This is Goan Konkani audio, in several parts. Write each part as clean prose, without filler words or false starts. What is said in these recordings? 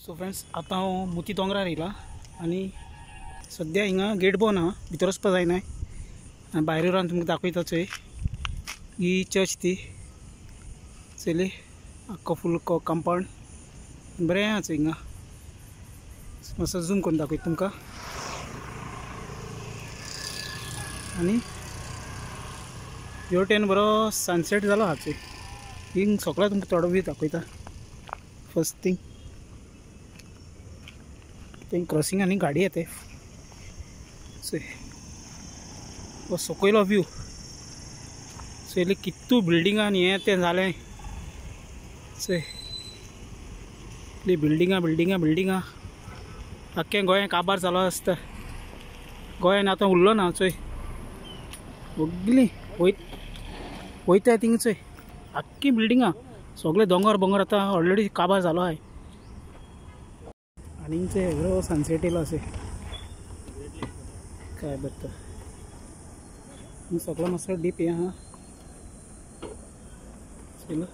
सो फ्रेंड्स आतां हांव मोती दोंगरार येयला आनी सद्या हिंगा गेट बंद आहा, भितर वचपा जायना. आनी भायर रावन तुमकां दाखयता चोय ही चर्च ती चोयली आख्खो फूल कंपाउंड बरें आहा चोय हिंगा. मातसो झूम करून दाखयता तुमकां. आनी ह्यो वटेन बरो सनसेट जालो आहा चोय. हिंग सगळें तुमकां थोडो व्यू दाखयता. फर्स्ट थिंग थंय क्रॉसिंग आनी गाडी येते चोय. हो सकयलो व्यू चोयले कितू बिल्डिंगां आनी हें तें जालें चोय. इतली बिल्डिंगां बिल्डिंगां बिल्डिंगां आख्खें गोंय काबार जालो आसता. गोंयान आतां उरलो ना चोय. सगळीं वयता थिंग चोय आख्खी बिल्डिंगां सगळे दोंगर बोंगर आतां ऑलरेडी काबार जालो आहाय. आनी चोय बरो सनसेट येयलो अशें काय बरें तर सगळो मातसो डीप हें आहा चोयलो.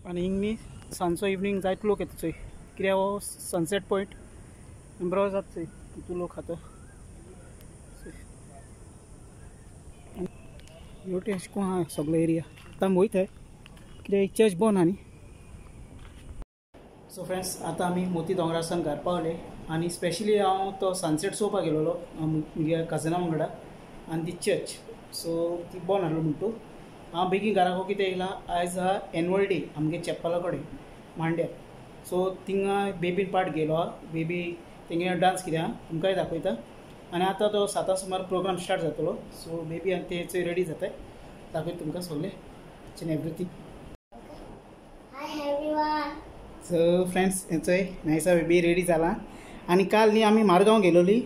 आनी हिंग न्ही सांजचो इवनींग जायते लोक येता चोय. कित्याक हो सनसेट पॉयंट बरो जाता चोय कितू लोक खाता. ह्यो अशें कोण आहा सगळो एरिया आतां आमी वयताय कित्याक चर्च बंद आहा न्ही. सो फ्रेंड्स आतां आमी मोती दोंगरार सावन घर पावले आनी स्पेशली हांव तो सनसेट चोवपाक गेलोलो म्हज्या कजना वांगडा आनी ती चर्च सो ती बंद आहलो म्हणटू हांव बेगीन घराक कितें येयला. आयज आहा एनुअल डे आमगे चेप्पला कडेन मांड्यार. सो थिंगा बेबीन पार्ट घेयलो आहा. बेबी तेंगे डांस कितें आहा तुमकांय दाखयता. आनी आतां तो 7 सुमार प्रोग्राम स्टार्ट जातलो. सो बेबी आनी ते चोय रेडी जाताय दाखयता तुमकां सगळें each and everything. Hi everyone. So friends चोय नायसा बेबी रेडी जाला. आनी काल न्ही आमी मारगांव गेलोली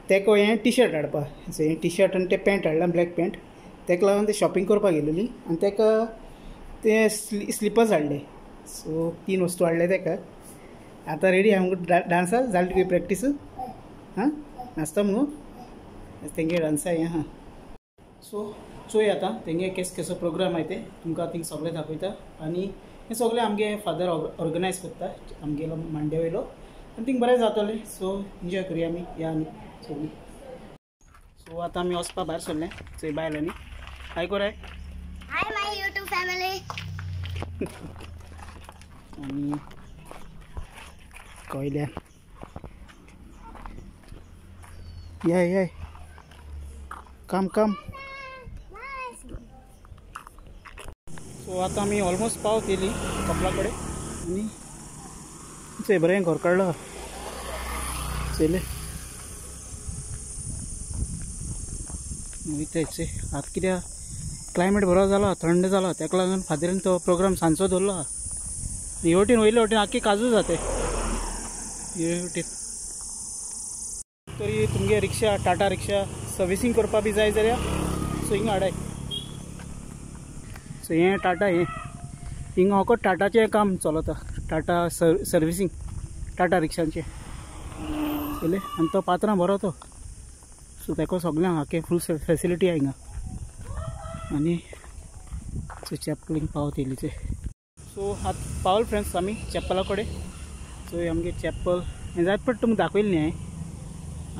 तेका हें टी शर्ट हाडपाक. हें टी शर्ट आनी तें पॅन्ट हाडलां ब्लॅक पॅन्ट. तेका लागून तें शॉपिंग करपाक गेलोली आनी तेका ते स्लिपर्स हाडले. सो 3 वस्तू हाडले तेका. आतां रेडी आहा मुगो डांसा जाली तुगे प्रॅक्टीस? हां नाचता मुगो तेंगे डांसा हें आहा. सो चोय आतां तेंगे केस केसो प्रोग्राम आहाय ते तुमकां थिंग सगळें दाखयता. आनी हें सगळें आमगे फादर ऑर्गनायज करता आमगेलो मांड्या वयलो आनी थिंग बरें जातलें. सो एन्जॉय करुया आमी या आनी सगळीं. सो आतां आमी वचपा भायर सरले चोय बायल आनी हाय कोराय. हाय my YouTube family. आनी कोयल्यान याय याय काम काम. सो आतां आमी ऑलमोस्ट पावत येयली कपला कडेन आनी चोय बरें घर काडलो चोयलें वयताय चोय. आतां कित्याक क्लायमेट बरो जालो थंड जालो तेका लागून फादरीन तो प्रोग्राम सांजचो दवरलो आहा. हे वटेन वयले वटेन आख्खी काजू जाते हे वटेन. तरी तुमगे रिक्षा टाटा रिक्षा सर्विसींग करपा बी जाय जाल्यार सो हिंगा हाडाय. सो हें टाटा हें हिंगा फकत टाटाचें काम चलता. टाटा सर्विसींग टाटा रिक्षांचें चोयलें. आनी तो पात्रां बरो तो. सो तेका सगळ्यांक आख्खें फूल फेसिलिटी आहा हिंगा. आनी सो चॅपलींग पावत येयली चोय. सो आतां पावल फ्रेंड्स आमी चॅपला कडेन. चोय आमगे चॅपल हें जायत पट तुमकां दाखयलें न्ही हांवें.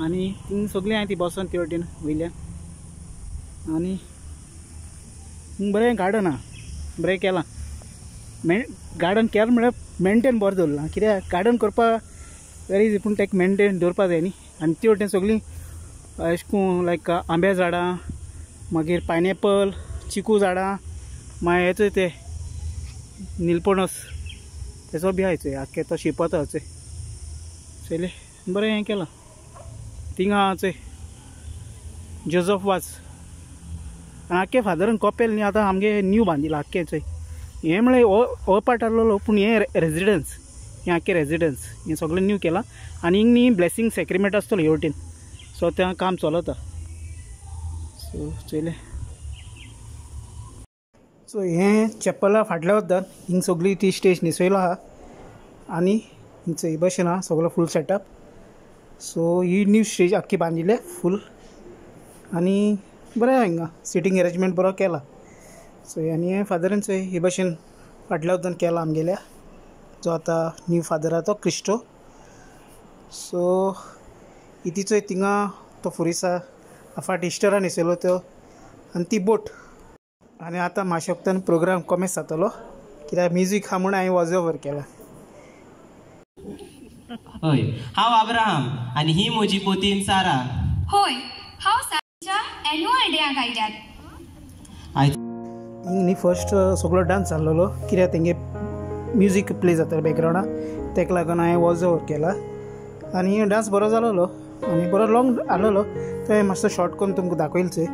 आनी थिंग सगळीं आहाय ती बसोन ते वटेन वयल्यान. आनी बरें गार्डन आहा बरें केलां. गार्डन केलां म्हळ्यार मेनटेन बरें दवरलां. कित्याक गार्डन करपाक वेरी इजी पूण तेका मेनटेन दवरपा जाय न्ही. आनी ते वटेन सगळीं अशें करून लायक आंब्या झाडां मागीर पायनएपल चिकू झाडां मागीर हेचो ते निलपणस तेचो बी आहाय चोय आख्खे तो शिपत आहा चोय. चोयलें बरें हें केलां. थिंगा चोय जोजफ वाज आनी आख्खे फादरान कपेल न्ही आतां आमगे न्यू बांदिलां आख्खें चोय. हें म्हळ्यार हो पार्ट आहलोलो पूण हें रेजिडन्स हें आख्खें रेजिडन्स हें सगळें न्यू केलां. आनी हिंग न्ही ब्लेसींग सेक्रिमेंट आसतलो हे वटेन. सो तें काम चलता. सो चोयलें. सो हें चॅपला फाटल्या वचत हिंग सगळी ती स्टेज न्हेसयलो आहा. आनी हिंग हे भशेन आहा सगळो फूल सेटअप. सो ही न्यू स्टेज आख्खी बांदिल्ली फूल आनी बरें आहा हिंगा सिटींग अरेंजमेंट बरो केला. सो आनी हे फादरान चोय हे भशेन फाटल्या वचून केला आमगेल्या जो आतां न्यू फादर आहा तो क्रिस्टो. सो इती चोय थिंगा तो फुरिसा फाट इस्टरान न्हेसयलो तो आनी ती बोट. आनी आतां मातशें वखदान प्रोग्राम कॉमेस जातलो कित्याक म्युजीक आहा म्हूण हांवें वॉयस ओवर केला. हय, हांव अब्राहम आनी ही म्हजी पोतीन सारा. होय, हांव साराच्या एन्युअल डेयाक आयल्यात. आयज हिंग न्ही फर्स्ट सगळो डांस जाल्लो कित्याक तेंगे म्युजीक प्ले जाता बॅकग्रावंडाक तेका लागून हांवें वॉयस ओवर केला. आनी डांस बरो जालोलो आनी बरो लॉंग आसलेलो तो हांवें मातसो शॉर्ट करून तुमकां दाखयलो चोय.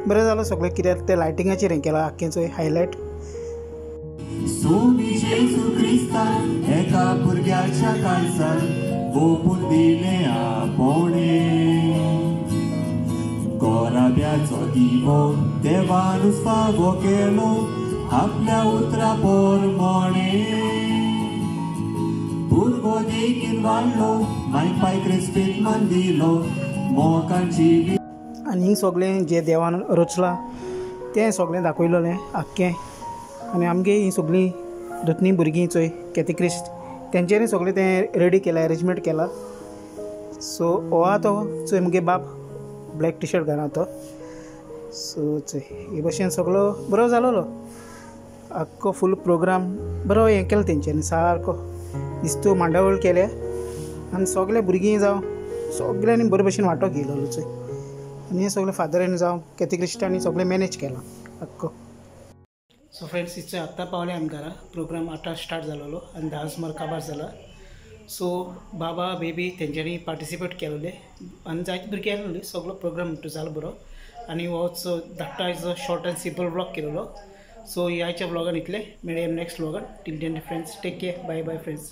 बरें जालो सगळें कित्याक ते लायटिंगाचेर हें केलां आख्खें चोय हायलायट. सोमी जेजू क्रिस्तान एका भुरग्याच्या काळजान वोपून दिलें आपोवणें. गोराब्याचो दिवो देवानूच फावो केलो आपल्या उतरा पोरमोणें. भुरगो देखीन वाडलो माय पाय क्रिस्पीत मन दिलो मोकांची. आनी हिंग सगळें जें देवान रचलां तें सगळें दाखयलेलें आख्खें. आनी आमगे हीं सगळीं दोतनी भुरगीं चोय कॅथेक्रिस्ट तेंच्यांनी सगळें तें रेडी केलां, एरेंजमेंट केलां. सो हो आहा तो चोय मुगे बाब ब्लॅक टी शर्ट घाला तो. सो चोय हे भशेन सगळो बरो जालोलो आख्खो फूल प्रोग्राम बरो हें केलो तेंच्यांनी सारको दिस्तू मांडावळ केल्या आनी सगळे भुरगीं जावं सगळ्यांनी बरे भशेन वांटो घेयलेलो चोय. आनी हे सगळे फादरांनी जावं कॅथेक्रिस्टांनी सगळें मॅनेज केलां आख्खो. सो फ्रेंड्स इतले आत्तां पावले आमी घरा. प्रोग्राम आतां स्टार्ट जालोलो आनी 10 सुमार काबार जाला. सो बाबा बेबी तेंच्यांनी पार्टिसिपेट केलेले आनी जायते भुरगीं आसलेली. सगळो प्रोग्राम जालो बरो. आनी होच धाकटो आयचो शॉर्ट आनी सिंपल व्लॉग केलेलो. सो ह्या आयच्या व्लॉगान इतलें. मेळया next व्लॉगान. Till then friends, take care, bye bye friends.